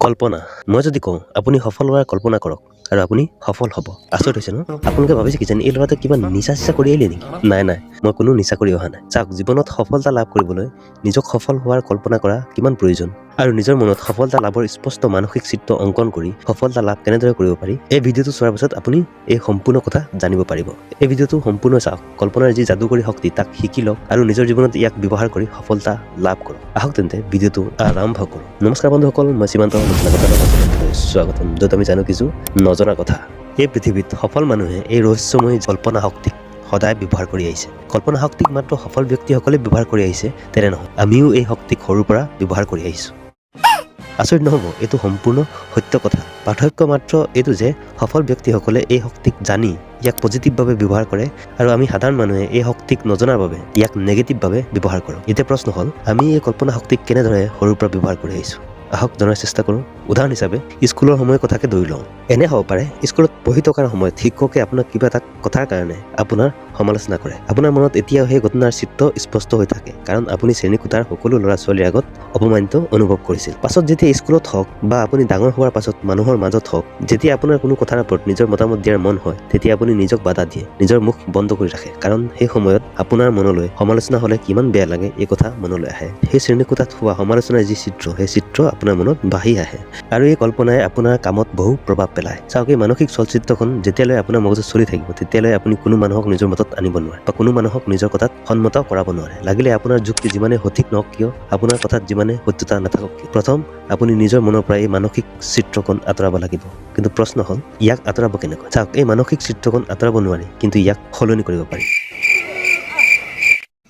কল্পনা। মই যদি কওঁ, আপুনি সফল হোৱাৰ কল্পনা কৰক আৰু আপুনি সফল হ'ব। আচৰিত হৈছে ন? আপোনালোকে ভাবিছে কিজানি এই ল'ৰাটোৱে কিবা নিচা চিচা কৰি আহিলে নেকি? নাই নাই, মই কোনো নিচা কৰি অহা নাই। চাওক, জীৱনত সফলতা লাভ কৰিবলৈ নিজক সফল হোৱাৰ কল্পনা কৰা কিমান প্ৰয়োজন আৰু নিজৰ মনত সফলতা লাভৰ স্পষ্ট মানসিক চিত্ৰ অংকন কৰি সফলতা লাভ কেনেদৰে কৰিব পাৰি, এই ভিডিঅ'টো চোৱাৰ পাছত আপুনি এই সম্পূৰ্ণ কথা জানিব পাৰিব। এই ভিডিঅ'টো সম্পূৰ্ণ চাওক, কল্পনাৰ যি যাদুকৰী শক্তি তাক শিকি লওক আৰু নিজৰ জীৱনত ইয়াক ব্যৱহাৰ কৰি সফলতা লাভ কৰক। আহক তেন্তে, ভিডিঅ'টো আৰম্ভ কৰোঁ। নমস্কাৰ বন্ধুসকল, মই সীমান্ত, নতুন কথা স্বাগতম, য'ত আমি জানো কিছু নজনা কথা। এই পৃথিৱীত সফল মানুহে এই ৰহস্যময়ী কল্পনা শক্তিক সদায় ব্যৱহাৰ কৰি আহিছে। কল্পনা শক্তিক মাত্ৰ সফল ব্যক্তিসকলে ব্যৱহাৰ কৰি আহিছে তেনে নহয়, আমিও এই শক্তিক সৰুৰ পৰা ব্যৱহাৰ কৰি আহিছোঁ। আচৰিত নহ'ব, এইটো সম্পূৰ্ণ সত্য কথা। পাৰ্থক্য মাত্ৰ এইটো যে সফল ব্যক্তিসকলে এই শক্তিক জানি ইয়াক পজিটিভভাৱে ব্যৱহাৰ কৰে আৰু আমি সাধাৰণ মানুহে এই শক্তিক নজনাৰ বাবে ইয়াক নেগেটিভভাৱে ব্যৱহাৰ কৰোঁ। এতিয়া প্ৰশ্ন হ'ল, আমি এই কল্পনা শক্তিক কেনেদৰে সৰুৰ পৰা ব্যৱহাৰ কৰি আহিছোঁ? আহক জনাৰ চেষ্টা কৰোঁ। উদাহৰণ হিচাপে স্কুলৰ সময়ৰ কথাকে ধৰি লওঁ। এনে হ'ব পাৰে, স্কুলত পঢ়ি থকাৰ সময়ত শিক্ষকে আপোনাক কিবা এটা কথাৰ কাৰণে আপোনাৰ সমালোচনা কৰে। আপোনাৰ মনত এতিয়াও সেই ঘটনাৰ চিত্ৰ স্পষ্ট হৈ থাকে, কাৰণ আপুনি শ্ৰেণীকোঠাৰ সকলো ল'ৰা ছোৱালীৰ আগত অপমানিত অনুভৱ কৰিছিল। পাছত যেতিয়া স্কুলত হওক বা আপুনি ডাঙৰ হোৱাৰ পাছত মানুহৰ মাজত হওক, যেতিয়া আপোনাৰ কোনো কথাৰ ওপৰত নিজৰ মতামত দিয়াৰ মন হয়, তেতিয়া আপুনি নিজক বাধা দিয়ে, নিজৰ মুখ বন্ধ কৰি ৰাখে। কাৰণ সেই সময়ত আপোনাৰ মনলৈ সমালোচনা হ'লে কিমান বেয়া লাগে, এই কথা মনলৈ আহে। সেই শ্ৰেণীকোঠাত হোৱা সমালোচনাৰ যি চিত্ৰ, সেই চিত্ৰ আপোনাৰ মনত ভাহি আহে আৰু এই কল্পনাই আপোনাৰ কামত বহু প্ৰভাৱ পেলায়। চাওক, এই মানসিক চলচ্চিত্ৰখন যেতিয়ালৈ আপোনাৰ মগজুত চলি থাকিব, তেতিয়ালৈ আপুনি কোনো মানুহক নিজৰ মতত আনিব নোৱাৰে বা কোনো মানুহক নিজৰ কথাত সন্মত কৰাব নোৱাৰে, লাগিলে আপোনাৰ যুক্তি যিমানে সঠিক নহওক কিয়, আপোনাৰ কথাত যিমানে সত্যতা নাথাকক কিয়। প্ৰথম আপুনি নিজৰ মনৰ পৰা এই মানসিক চিত্ৰখন আঁতৰাব লাগিব। কিন্তু প্ৰশ্ন হ'ল, ইয়াক আঁতৰাব কেনেকৈ? চাওক, এই মানসিক চিত্ৰখন আঁতৰাব নোৱাৰি, কিন্তু ইয়াক সলনি কৰিব পাৰি।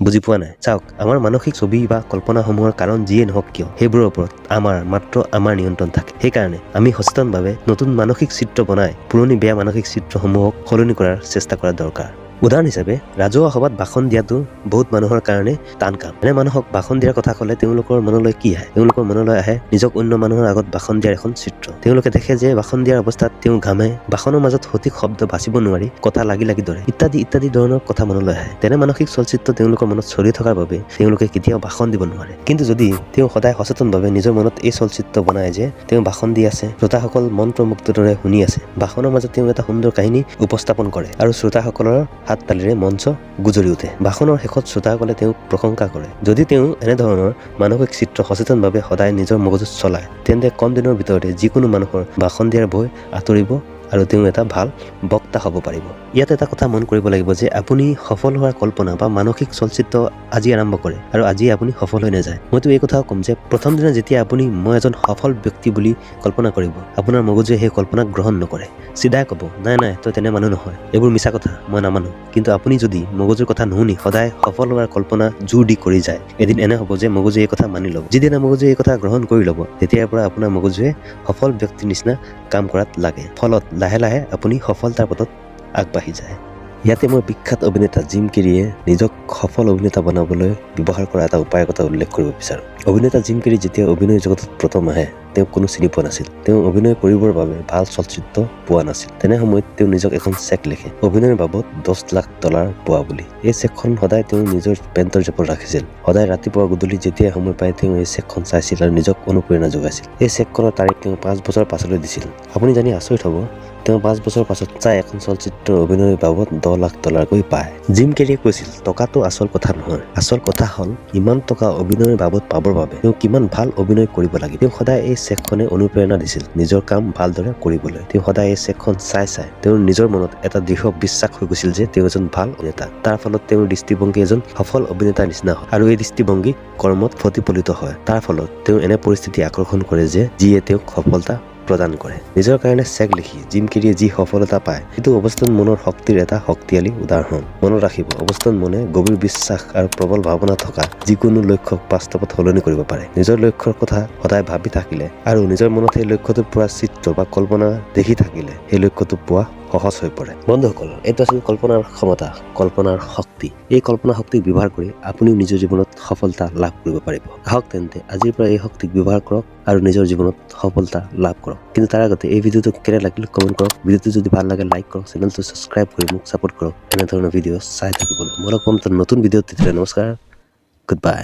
বুজি পোৱা নাই? চাওক, আমাৰ মানসিক ছবি বা কল্পনাসমূহৰ কাৰণ যিয়ে নহওক কিয়, সেইবোৰৰ ওপৰত আমাৰ মাত্ৰ আমাৰ নিয়ন্ত্ৰণ থাকে। সেইকাৰণে আমি সচেতনভাৱে নতুন মানসিক চিত্ৰ বনাই পুৰণি বেয়া মানসিক চিত্ৰসমূহক সলনি কৰাৰ চেষ্টা কৰা দৰকাৰ। উদাহৰণ হিচাপে ৰাজহুৱা সভাত ভাষণ দিয়াটো বহুত মানুহৰ কাৰণে টান কাম। এনে মানুহক ভাষণ দিয়াৰ কথা ক'লে তেওঁলোকৰ মনলৈ কি আহে? তেওঁলোকৰ মনলৈ আহে নিজক অন্য মানুহৰ আগত ভাষণ দিয়াৰ এখন চিত্ৰ। তেওঁলোকে দেখে যে ভাষণ দিয়াৰ অৱস্থাত তেওঁ ঘামে, ভাষণৰ মাজত সঠিক শব্দ বাচিব নোৱাৰি কথা লাগি লাগি ধৰে, ইত্যাদি ইত্যাদি ধৰণৰ কথা মনলৈ আহে। তেনে মানসিক চলচ্চিত্ৰ তেওঁলোকৰ মনত চলি থকাৰ বাবে তেওঁলোকে কেতিয়াও ভাষণ দিব নোৱাৰে। কিন্তু যদি তেওঁ সদায় সচেতনভাৱে নিজৰ মনত এই চলচ্চিত্ৰ বনায় যে তেওঁ ভাষণ দি আছে, শ্ৰোতাসকল মন্ত্ৰমুগ্ধৰ দৰে শুনি আছে, ভাষণৰ মাজত তেওঁ এটা সুন্দৰ কাহিনী উপস্থাপন কৰে আৰু শ্ৰোতাসকলৰ হাততালিৰে মঞ্চ গুজৰি উঠে, ভাষণৰ শেষত শ্ৰোতাসকলে তেওঁক প্ৰশংসা কৰে। যদি তেওঁ এনেধৰণৰ মানসিক চিত্ৰ সচেতনভাৱে সদায় নিজৰ মগজুত চলায়, তেন্তে কম দিনৰ ভিতৰতে যিকোনো মানুহৰ ভাষণ দিয়াৰ ভয় আঁতৰিব আৰু তেওঁ এটা ভাল বক্তা হ'ব পাৰিব। ইয়াত এটা কথা মন কৰিব লাগিব যে আপুনি সফল হোৱাৰ কল্পনা বা মানসিক চলচ্চিত্ৰ আজি আৰম্ভ কৰে আৰু আজি আপুনি সফল হৈ নাযায়। মইতো এই কথাও ক'ম যে প্ৰথম দিনা যেতিয়া আপুনি মই এজন সফল ব্যক্তি বুলি কল্পনা কৰিব, আপোনাৰ মগজুৱে সেই কল্পনাক গ্ৰহণ নকৰে। চিধাই ক'ব, "নাই নাই, তই তেনে মানুহ নহয়, এইবোৰ মিছা কথা, মই নামানো।" কিন্তু আপুনি যদি মগজুৰ কথা নুশুনি সদায় সফল হোৱাৰ কল্পনা জোৰ দি কৰি যায়, এদিন এনে হ'ব যে মগজুৱে এই কথা মানি ল'ব। যিদিনা মগজুৱে এই কথা গ্ৰহণ কৰি ল'ব, তেতিয়াৰ পৰা আপোনাৰ মগজুৱে সফল ব্যক্তিৰ নিচিনা কাম কৰাত লাগে। ফলত লাহে লাহে আপুনি সফলতাৰ পথত আগবাঢ়ি যায়। ইয়াতে মই বিখ্যাত অভিনেতা জিম কেৰিয়ে নিজক সফল অভিনেতা বনাবলৈ ব্যৱহাৰ কৰা এটা উপায়ৰ কথা উল্লেখ কৰিব বিচাৰোঁ। অভিনেতা জিম কেৰি যেতিয়া অভিনয় জগতত প্ৰথম আহে, তেওঁক কোনো চিনি পোৱা নাছিল। তেওঁ অভিনয় কৰিবৰ বাবে ভাল চলচ্চিত্ৰ পোৱা নাছিল। তেনে সময়ত তেওঁ নিজক এখন চেক লিখে, অভিনয়ৰ বাবদ 10 লাখ ডলাৰ পোৱা বুলি। এই চেকখন সদায় তেওঁ নিজৰ পেণ্টৰ জেপত ৰাখিছিল। সদায় ৰাতিপুৱা গধূলি যেতিয়াই সময় পায়, তেওঁ এই চেকখন চাইছিল আৰু নিজক অনুপ্ৰেৰণা যোগাইছিল। এই চেকখনৰ তাৰিখ তেওঁ 5 বছৰ পাছলৈ দিছিল। আপুনি জানি আচৰিত হ'ব, তেওঁ 5 বছৰ পাছত চাই এখন চলচ্চিত্ৰৰ অভিনয়ৰ বাবদ 10 লাখ ডলাৰকৈ পায়। জিম কেৰিয়ে কৈছিল, টকাটো আচল কথা নহয়, আচল কথা হ'ল ইমান টকা অভিনয়ৰ বাবদ পাবৰ বাবে তেওঁ কিমান ভাল অভিনয় কৰিব লাগিব। তেওঁ সদায় এই চেকখনে অনুপ্ৰেৰণা দিছিল নিজৰ কাম ভালদৰে কৰিবলৈ। তেওঁ সদায় এই চেকখন চাই চাই তেওঁৰ নিজৰ মনত এটা দৃঢ় বিশ্বাস হৈ গৈছিল যে তেওঁ এজন ভাল অভিনেতা। তাৰ ফলত তেওঁৰ দৃষ্টিভংগী এজন সফল অভিনেতাৰ নিচিনা হয় আৰু এই দৃষ্টিভংগী কৰ্মত প্ৰতিফলিত হয়। তাৰ ফলত তেওঁ এনে পৰিস্থিতি আকৰ্ষণ কৰে যে যিয়ে তেওঁক সফলতা প্ৰদান কৰে। নিজৰ কাৰণে চেক লিখি জিম কেৰিয়ে যি সফলতা পায়, সেইটো অৱচেতন মনৰ শক্তিৰ এটা শক্তিশালী উদাহৰণ। মনত ৰাখিব, অৱচেতন মনে গভীৰ বিশ্বাস আৰু প্ৰবল ভাৱনা থকা যিকোনো লক্ষ্যক বাস্তৱত সলনি কৰিব পাৰে। নিজৰ লক্ষ্যৰ কথা সদায় ভাবি থাকিলে আৰু নিজৰ মনত সেই লক্ষ্যটোৰ পৰা চিত্ৰ বা কল্পনা দেখি থাকিলে সেই লক্ষ্যটো পোৱা সহজ হৈ পৰে। বন্ধুসকল, এইটো আছিল কল্পনাৰ ক্ষমতা, কল্পনাৰ শক্তি। এই কল্পনা শক্তিক ব্যৱহাৰ কৰি আপুনিও নিজৰ জীৱনত সফলতা লাভ কৰিব পাৰিব। আহক তেন্তে, আজিৰ পৰা এই শক্তিক ব্যৱহাৰ কৰক আৰু নিজৰ জীৱনত সফলতা লাভ কৰক। কিন্তু তাৰ আগতে এই ভিডিঅ'টো কেনে লাগিল কমেণ্ট কৰক। ভিডিঅ'টো যদি ভাল লাগে, লাইক কৰক। চেনেলটো ছাবস্ক্ৰাইব কৰি মোক ছাপোৰ্ট কৰক এনেধৰণৰ ভিডিঅ' চাই থাকিবলৈ। মই লগ পাম নতুন ভিডিঅ'ত। তেতিয়াহ'লে নমস্কাৰ, গুড বাই।